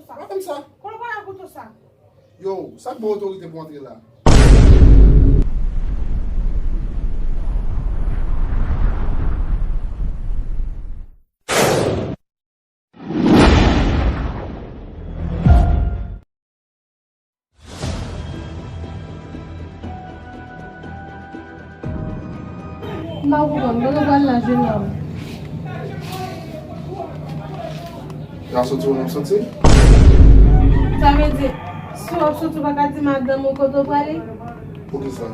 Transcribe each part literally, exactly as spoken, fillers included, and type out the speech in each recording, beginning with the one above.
Pa fè m sa. Kote w pral ak kouto sa? Yo, sa k ba w otorite pou antre la? M pa konprann, kote w pral la, jenòm? L ap soti, ou menm soti? Sa vle di, si w ap soti, ou pa ka di madanm ou kote w prale? Poukisa?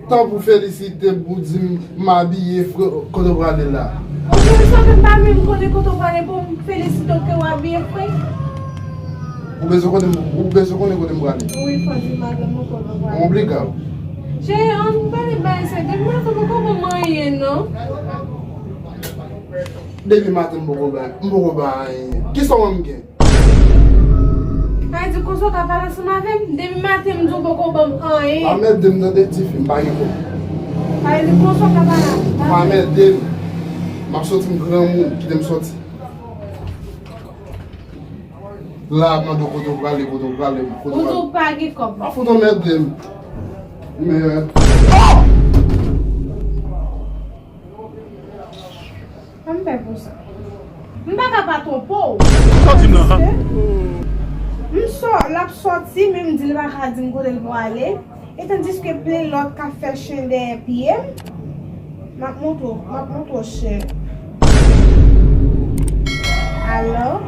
Tan pou felisite m, pou di m, m abiye fre, kote w prale la? Ou konnen sa ke m pa menm konnen kote w prale pou m felisite w ke w abiye fre? Ou bezwen konnen, ou bezwen konnen kote m prale? Wi, fò di madanm ou kote w prale. Obliga w. Cheri, ann pale bay sa. Depi maten m poko ban m anyen, non. Depi maten m poko bay, m poko bay anyen. Kisa w wè m gen? Sa vle di konsa w ka pale ansanm avè m? Depi maten m di w poko ban m anyen. Pa mède m tande tifi, m pa gen kòb. Sa vle di konsa w ka pale avè m? Pa mède m. M ap soti, m granmoun, kite m soti. La ap mande w kote w prale, kote w prale, kote w prale. Ou di w pa gen kòb. Pa fout anmède m. Men. Ann pè pou sa. M pa ka pa twonpe w. Sa w di m nan? M sò, l ap sòti, men m di l pa ka di m kote l prale. E tandiske plen lòt k ap fè chen dèyè pye m. M ap montre w, m ap montre w, chè. Alo?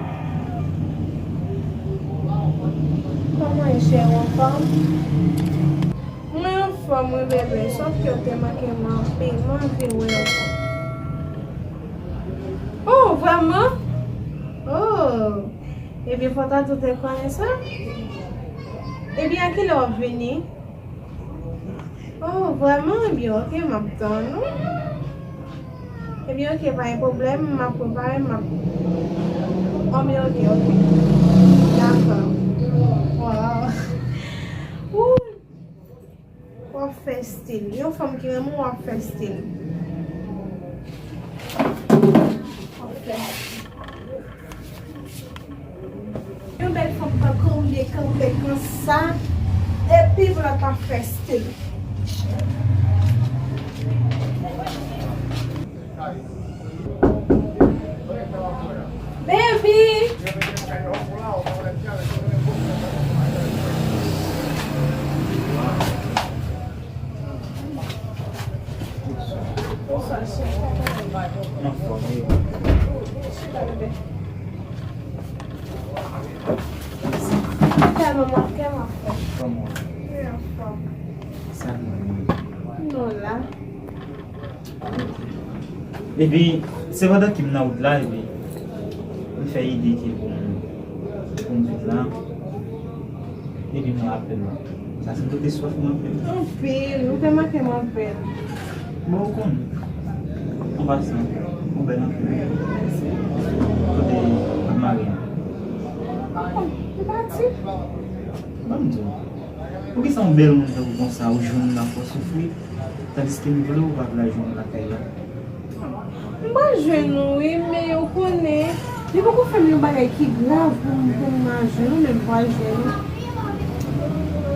Kòman e, chè, ou anfòm? Mwen anfòm wi, bebe, sòf ke w te manke m anpil, mwen anvi wè w. Oh, vrèman? Oh, ebyen, fò w ta tou te konnen sa. Ebyen, a kilè w ap vini? Oh, vrèman? Ebyen, oke, m ap tann ou. Ebyen, oke, pa gen pwoblèm, m ap prepare, m ap, oh, men oke, oke. Dakò. Wow. Ooh. W ap fè stil. Yon fanm ki renmen w, w ap fè stil. W ap fè stil. Yon bèl fanm tankou w ye kanpe konsa, epi pou l ap fè stil. Baby! Bonswa, cheri. Anfòm, wi. Chita, bebe. Tèlman m ap fè, m ap fè. Kòman? Wi, anfòm. Sa vle di? Nou la. Epi, se pandan ke m nan wout la, epi, m fè ide ke pou m, pou m vin la. Epi, m nan apèl la. Sa se kote swa fè m apèl. Anpil, ou te manke m anpil. Bon, ou konnen. An pasan, ou bèl anpil. Mèsi. Kote mari an? Bon, li pati. Ban m di w. Poukisa yon bèl moun tankou konsa, ou jwenn nan fò soufri, tandiske m vle ou pa vle al jwenn lakay la? M pral jwenn ou wi, men ou konnen, li poko fè m yon bagay ki grav pou m, pou m al jwenn ou, men m pral jwenn ou.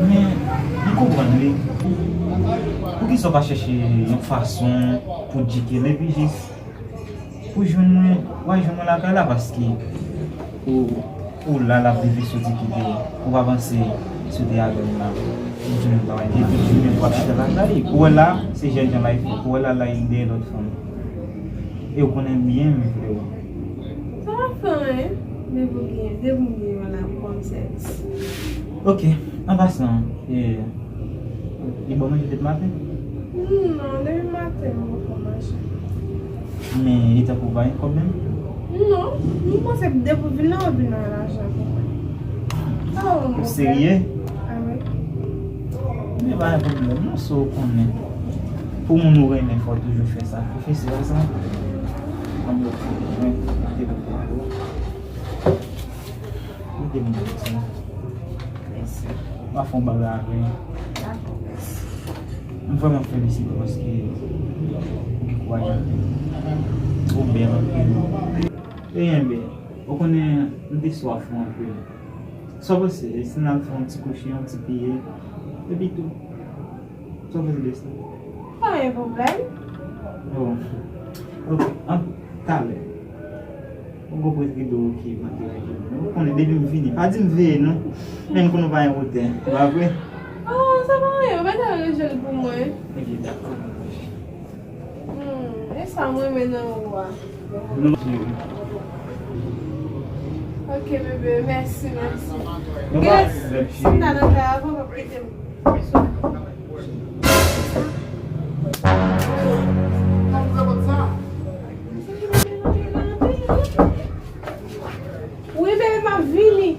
Men, m konprann wi. Poukisa w pa chèche yon fason pou djike l epi jis pou jwenn mwen, w a jwenn mwen lakay la, paske ou, ou la, l ap leve soti kite, ou pa panse si w te avè m la, ou jwenn yon travay, epi jwenn w ap chita lakay, ou wè la, se jèn jan la, ou wè la, la, li dèyè lòt fanm. E ou konnen byen m vle w. Sa pa fè anyen, depi w gen, depi w gen yon la kòm sèvis. Oke, an pasan, e, li ba w manje depi maten? Non, depi maten, m poko manje. Men, e tankou w pa gen kòb menm? Non, m panse depi w vin la, w vin ak lajan pou mwen. Ou serye? Ah wi. Men pa gen pwoblèm non, si w konnen. Pou moun ou renmen, fò w toujou fè sakrifis, se pa sa? Ann, mete pou ou. Mete pou ou. Mete pou ou. Mèsi. M ap fè yon bagay avè w. Dakò, mèsi. M vrèman felisite w paske ou gen kouraj anpil. Ou bèl anpil. E enben, Ou konnen, m te swaf ou anpil. Sa w panse, e si n al fè yon ti kouche, yon ti piye, epi tou? Sa w panse de sa? Pa gen pwoblèm. Oh. Ok, an talè. Mwen gon prèske do ki mande règle. Ou konnen depi m vini, pa di m veye non. Men m konnen w pa gen wotè, pa vre? Oh, sa pa anyen, ou mèt al ranje l pou mwen. Ok, dakò. Hmm, e sa m renmen nan ou a. Non, cheri. Ok, bebe, mèsi, mèsi. Non, pa gen pwoblèm, cheri. Si m ta nan kay avan, w p ap kite m. Wi, bebe, m ap vini.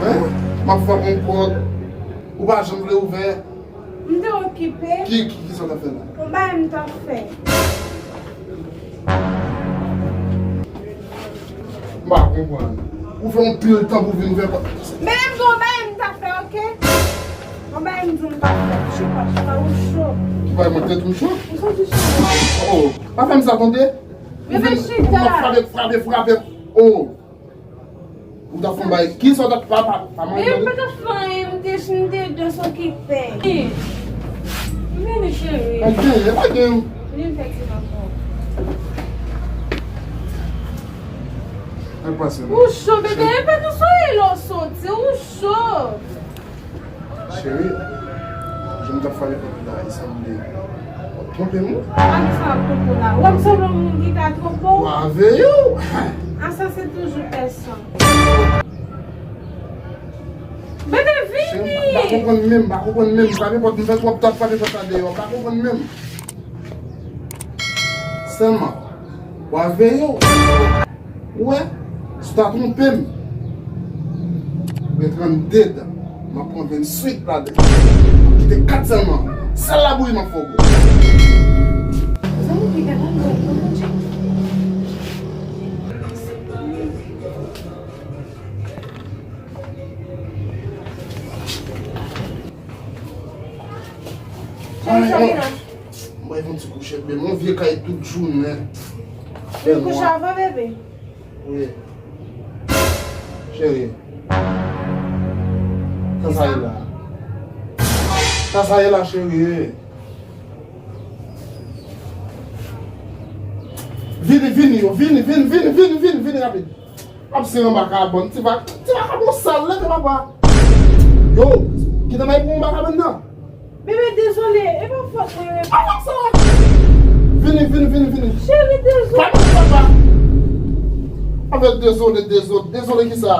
Hein? M ap fè yon pòt. Ou pa janm vle ouvè. M te okipe. Ki, ki, ki sa w t ap fè la? Yon bagay m t ap fè. M pa konprann. Ou fè yon pil tan pou vin fè pa. Men m gen yon bagay m t ap fè, ok? Yon bagay m di w m t ap fè. Chita, chita, ou cho. Ki bagay mwen tèt ou cho? Ou santi cho? Oh, pa fè m sa tande. Ou vin, ou vin frape, frape, frape. Oh. Ou ta fè yon bagay. Ki sa w t ap pa, pa, pa manje? Men m pa t ap fè anyen, m te, m te just okipe. Vini, cheri. Pa gen, pa gen. Vin fè ti papa. Al pase, non. Ou cho, bebe, e pa nan soyèl ou soti, ou cho. Cheri, jan m t ap frape pòt la, e sanble w ap twonpe m, wi. A ki sa w ap twonpe w la? W ap sanble yon moun ki ka twonpe w? Wa veye w. A sa se toujou pèson. Bebe, vini! Cheri, m pa, m pa konprann menm, m pa konprann menm. Frape pòt, m fè twòp tan frape pòt la deyò, m pa konprann menm. Sèlman, wa veye w. Ou wè, si w ta twonpe m, gen trannde dan, m ap pran vennuit ladan l. M ap kite kat sèlman. Sèl labouyi m ap fè w bwè. Zanmi, ki gade m, mwen, mwen, mwen. Cheri, sa gen la? Mwen fè yon ti kouche, men yon vye kay tout jounen. Vin kouche avan, bebe. Wi. Cheri. Sa sa ye la? Sa sa ye la, cheri? Vini, vini, yo, vini, vini, vini, vini, vini, vini rapid. Ap se anba kabann, ti va, ti va kabon sal, leve papa. Yo, kite may pou anba kabann nan. Bebe, dezole, e pa fòt mwen, bebe. Pa fòt sa. Vini, vini, vini, vini. Cheri, dezole. Pa fòt papa. Avèk dezole, dezole, dezole ki sa?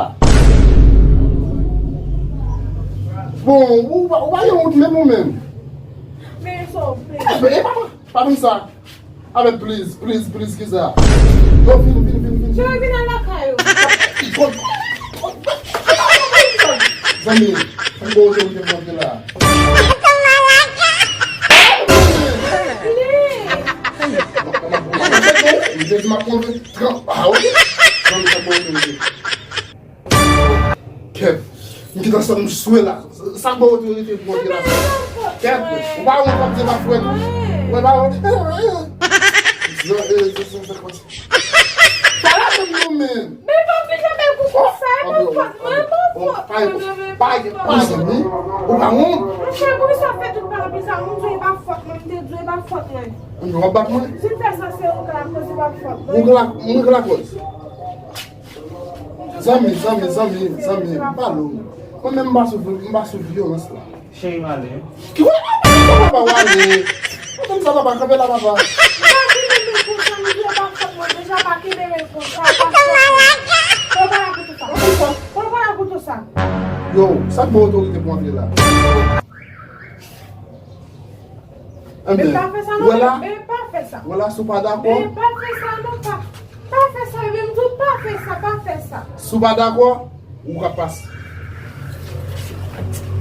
Bon, ou, ou pa, ou pa gen wont menm ou menm. Men sa w fè. Ebe, e papa, pa vin sa. Avèk please, please, please, ki sa? Yo, vini, vini, vini, vini. Cheri, vin al lakay ou. Zanmi, m ba w otorite pou antre la. M te di m ap kontre. Ah, ok. Zanmi, m ba w otorite. Kèt, m gentan santi m swe la. Sa k ba w otorite pou antre la? Kèt, ou pa wont w ap di m ap fwèt ou? Ou pa wont? Pale avè m non, men. Men pa vin avèk ou konsa, e pa fòt mwen, e pa fòt mwen, bebe, pa fòt mwen. Ou pa wont? Monchè, poukisa w fè tout bagay sa? Moun di w e pa fòt mwen, m te di w e pa fòt mwen. Ou w ap bat mwen? Si m fè sa, se ou k lakòz, e pa fòt mwen. Ou k la, mwen k lakòz? Zanmi, zanmi, zanmi, zanmi, m pale w. Mwen menm m pa sou, m pa sou vyolans la. Cheri m ale. Ki wè papa, papa, papa w ale. Mwen menm sa papa, kanpe la papa. Ou pa kenbe men konsa, m di w pa fòt mwen deja, pa kenbe men konsa, pa fòt mwen. Ou pa la pou tout sa. Ou pa la pou tout sa. Ou pa la pou tout sa. Yo, sa k ba w otorite pou antre la? Men pa fè sa non, men pa fè sa. Wè la, si w pa dakò. Men pa fè sa non, pa, pa fè sa, men m di w pa fè sa, pa fè sa. Si w pa dakò, ou ka pase.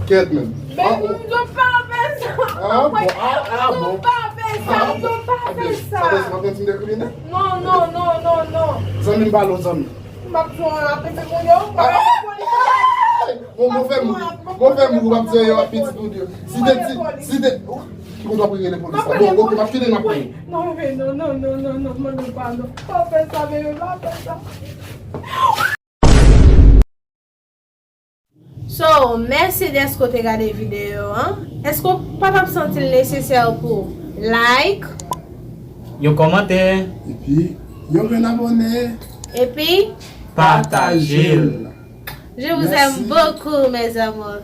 Kèt menm. Men m di w pa fè sa. Ah, bon, ah, ah, bon. M di w pa fè sa, m di w pa fè sa. Sa vle di w ap kontinye kriminèl? Non, non, non, non, non. Zanmi m pale w, zanmi. M ap di w apete moun yo, m ap pale polis. Bon, fè mouri. Bon, fè mouri, w ap di yo ap pitit ou de. Si te di, si te, ki konn w ap rele polis la. Bon, ok, m ap kite, m ap rele. Non, bebe, non, non, non, non, non, mande padon. Pa fè sa, bebe, pa fè sa. So, mèsi dèske w te gade videyo an. Èske w pa t ap santi l nesesè pou like? Yon kòmantè. Epi, yon grenn abòne. Epi, pataje l. Je vous aime beaucoup, mes amours.